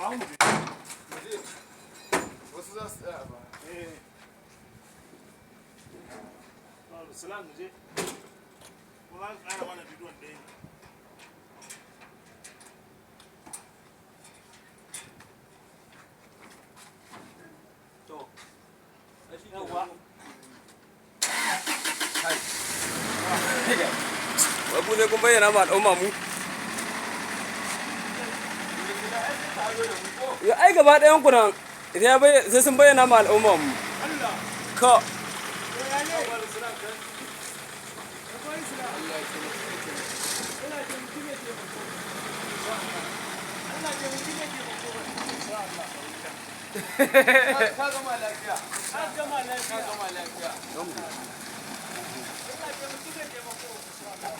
Mu je. Wasu za su tsaya ba. Eh. Salam, mu je. Ko za ka ƙara mana bidiyon ɗaya ne? To. Yawwa. Wai ku sai kun bayyana ma al'umma mu. Ya ai gaba ɗayan ku nan sai sun bayyana ma al'umma mu. Allah. Ka. Ya ne? Allah ya taimaki mai taimako. Allah taimaki mai taimako. Allah taimaki mai taimako. Insha Allah. Ka gama lafiya. Ka gama lafiya. Ka gama lafiya. Allah taimaki mai taimako. Insha Allah.